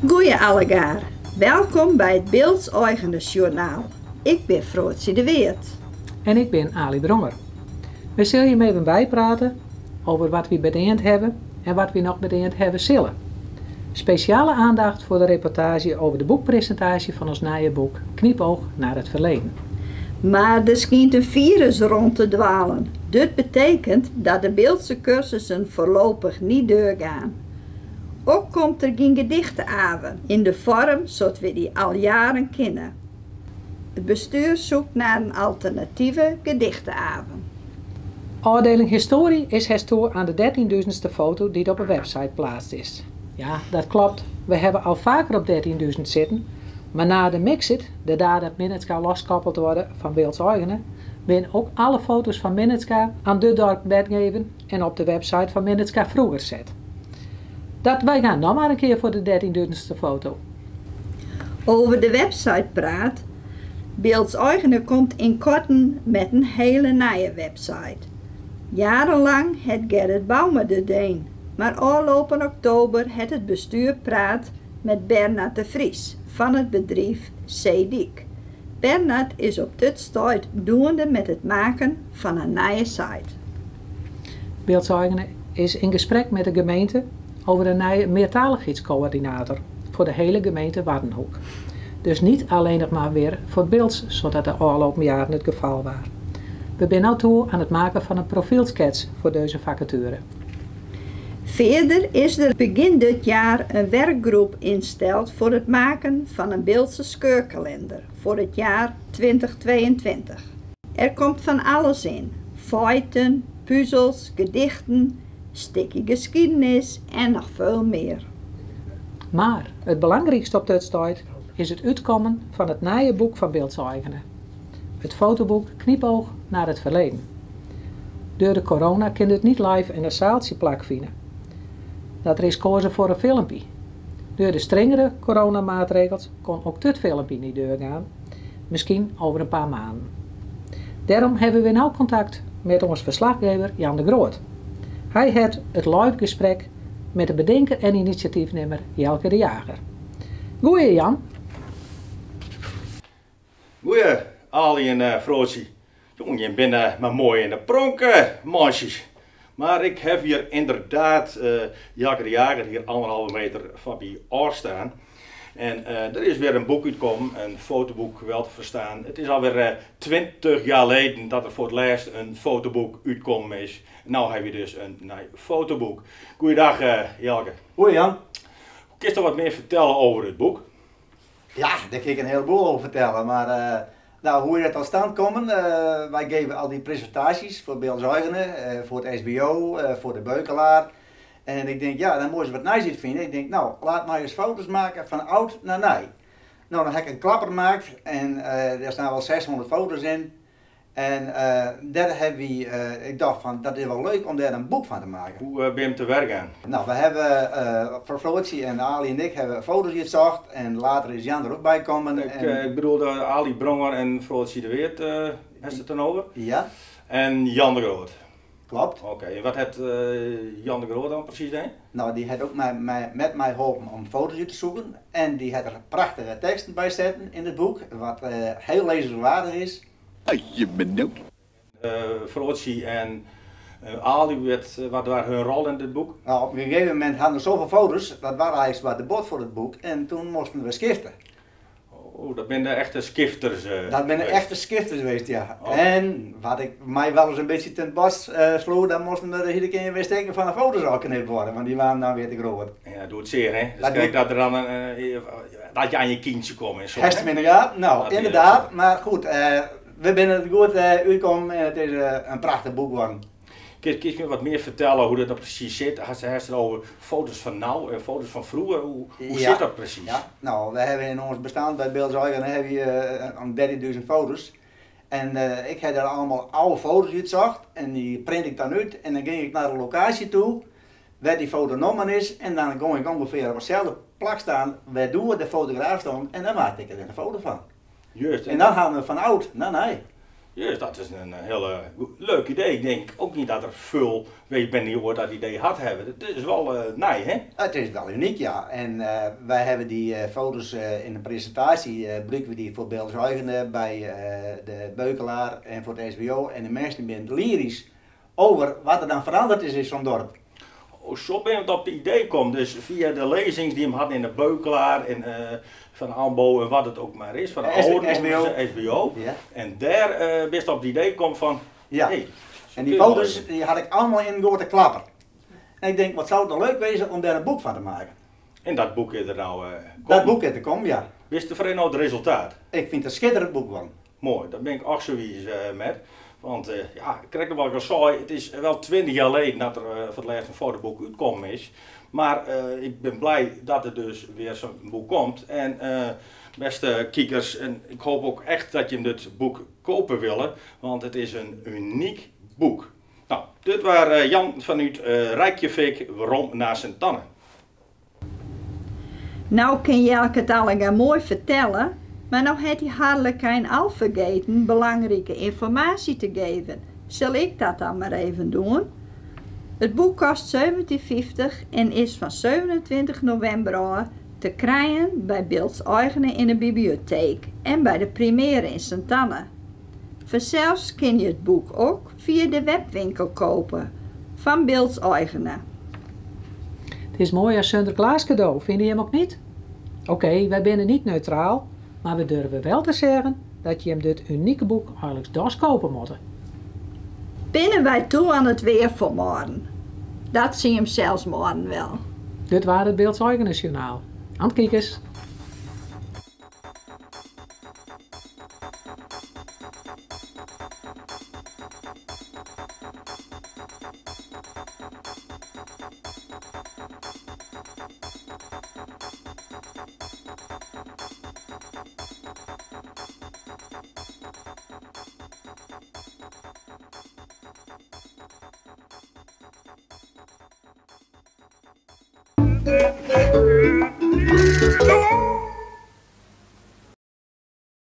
Goeie allegear, welkom by it Bildts Aigene Sjoernaal. Ik bin Froatsje de Weerd. En ik bin Aly Bronger. We sille jim even byprate over wat wy beneamd hawwe en wat wy noch beneamd hawwe sille. Spesjale aandacht foar de reportaazje over de boekpresintaasje fan ons nije boek Knipoog naar het verleden. Mar der skynt in firus rûn te dwalen. Dit betekent dat de Bildtse kursussen voorlopig niet deurgaan. Ook komt der gjin gedichteaven yn de foarm sa't wy dy al jaren kinne. It bestuur zoekt naar in alternative gedichteaven. Ofdieling Historie is hast toe oan de dertienduzenste foto dy't op 'e website pleatst is. Ja, dat klopt, we hawwe al faker op dertienduzen sitten, mar nei de Mixit, de dei dat Minnertsgea loskoppeld wurde fan Bildts Aigene, binne ek alle foto's fan Minnertsgea oan dit doarp wergeven en op de website fan Minnertsgea Froeger set. Dat wy gean noch mar in kear foar de dertienduzenste foto. Over de website praat, Bildts Aigene komt ynkoarten met in hiele nije website. Jarenlang hat Gerrit Bouma dit dien, mar ôflopen oktober hat it bestuur praat met Bernard de Vries fan it bedriuw Seedyk. Bernard is op dit stuit dwaande met it meitsjen fan in nije site. Bildts Aigene is yn gesprek met de gemeente over in nije meartalichheidscoördinator foar de hiele gemeente Waddenhoek. Dus net allinnich mar wer foar Bildts, sa't de ôflopen jaren it gefal wie. We binne no toe oan it meitsjen fan in profylskets foar dizze fakature. Fierder is der begjin dit jier in wurkgroep ynsteld foar it meitsjen fan in Bildtse skeurkalinder foar it jier 2022. Der komt fan alles yn: feiten, puzels, gedichten, stikje skiednis en noch folle mear. Mar it belangrykste op dit stuit is it útkommen fan it nije boek fan Bildts Aigene. It fotoboek Knipoog naar het verleden. Troch de corona kin it net live yn in sealtsje plakfine. Dat der is keazen foar in filmke. Troch de strangere coronamaatregels kin ek dit filmke net trochgean. Miskien oer in pear maanden. Dêrom hawwe wy no kontakt mei ús ferslachjouwer Jan de Groot. Hy hat it live gesprek mei de betinker en inisjatyfnimmer Jelke de Jager. Goeie Jan. Goeie, Ali en Frootje. Jongen, je bent mar moai yn 'e pronk, meisjes. Mar ik ha hjir ynderdaad Jelke de Jager hjir anderhalve meter fan my ôfstean. En der is wer in boek útkommen, in fotoboek wel te ferstean. It is alwer 20 jier lyn dat der foar it lêst in fotoboek útkommen is. No hawwe wy dus in nij fotoboek. Goeiedag Jelke. Goeie Jan. Kinsto wat mear fertelle oer it boek? Ja, dêr kin ik in heleboel oer fertelle. Mar no, hoe is it ta stân kommen? Wy geven al dy presintaasjes foar Bildts Aigene, foar it SBO, foar de Beukelaar. En ik tink, ja, dan moatte se wat nijs útfine. Ik tink, no, lit my ris foto's meitsje fan âld nei nij. No, dan ha ik in klapper makke en dêr steane wol 600 foto's yn. En dêr hawwe wy, ik tocht fan, dat is wol leuk om dêr in boek fan te meitsjen. Hoe binne jim te wurk gien? No, we hawwe, Frootje en Ali en ik hawwe foto's útsocht en letter is Jan der ek by kommen. Ik bedoel de Ali Bronger en Frootje de Weerd, hast it dan oer? Ja. En Jan de Groot. Kloppet. Oké, en wat hat Jan de Groot dan presys dien? No, dy hat ek mei my holpen om foto's út te sykjen. En dy hat der prachtige teksten by setten yn it boek, wat hiel lêzensweardich is. Je benieuwd. Frootje en Ali, wat wie harren rol yn dit boek? No, op in gegeven momint hiene we safolle foto's, dat wie eigentlik wat te bot foar it boek. En doe moasten we skifte. Oh, dat binne de echte skifters. Dat binne de echte skifters west, ja. En wat ik my wolris in bytsje ten borst sloech, dan moasten der iedere kear wer stikken fan de foto's ôfknipt wurde, want dy wiene dan wer te grut. Ja, docht sear, hè? Dus Dat krekt dat der dan dat je oan je kindje komme en sa. Hast him yn 'e gaten? No, Dat is ynderdaad. Mar goed, we binne der goed útkommen en it is in prachtich boek wurden. Kinst my wat mear fertelle hoe't dat no presys sit? Hast it oer foto's fan no en foto's fan froeger? Hoe sit dat presys? Ja, no, we hawwe yn ons bestân by Bildts Aigene hawwe we in 13.000 foto's. En ik ha dêr allegear âlde foto's útsocht en dy print ik dan út en dan gean ik nei de lokaasje ta wêr't dy foto nommen is en dan gean ik ûngefear op itselde plak stean wêr't doe de fotograaf stond en dan makke ik der in foto fan. Juist. En dan hawwe we fan âld nei nij. Dus dat is in hiele leuk idee. Ik denk ook niet dat er veel weet ben die ooit dat idee had hebben. Het is wel nij, hè? Het is wel uniek, ja. En wij hebben die foto's in de presentatie, gebruiken we die voor Biltseigene bij de Beukelaar en voor het SBO. En de mensen zijn lyrisch over wat er dan veranderd is in zo'n dorp. Oh, zo ben ik op het idee komt. Dus via de lezings die hem had in de Beukelaar en van Ambo en wat het ook maar is, van de oude SBO. SBO. Ja. En daar best op het idee komt van, Ja. hey, En die foto's die had ik allemaal in grote klapper. En ik denk, wat zou het nou leuk wezen om daar een boek van te maken. En dat boek is er nou Dat komen. boek is er komen, ja. Wist de nou het resultaat? Ik vind het een schitterend boek geworden. Mooi, daar ben ik ook zo met. Want ja, ik krijg nog wel al zei, het is wel 20 jaar geleden dat er voor het laatst een fotoboek uitgekomen is. Maar ik ben blij dat er dus weer zo'n boek komt. En beste kiekers, en ik hoop ook echt dat je dit boek kopen willen, want het is een uniek boek. Nou, dit waren Jan vanuit Reykjavik, waarom naar Sint-Anne. Nou kan Jelke het allemaal mooi vertellen, maar nou heeft hij Harlekijn al vergeten belangrijke informatie te geven. Zal ik dat dan maar even doen? Het boek kost 17,50 en is van 27 november af te krijgen bij Biltseigene in de bibliotheek en bij de Primera in Sint-Anne. Vanzelfs kun je het boek ook via de webwinkel kopen van Biltseigene. Het is mooi als Sinterklaas cadeau, vind je hem ook niet? Oké, wij zijn niet neutraal, maar we durven wel te zeggen dat je hem dit unieke boek eigenlijk das kopen moet. Binnen wij toe aan het weer voor morgen. Dat zie je hem zelfs morgen wel. Dit waren het Biltseigene Journaal. Aan het kijkers. Thank you.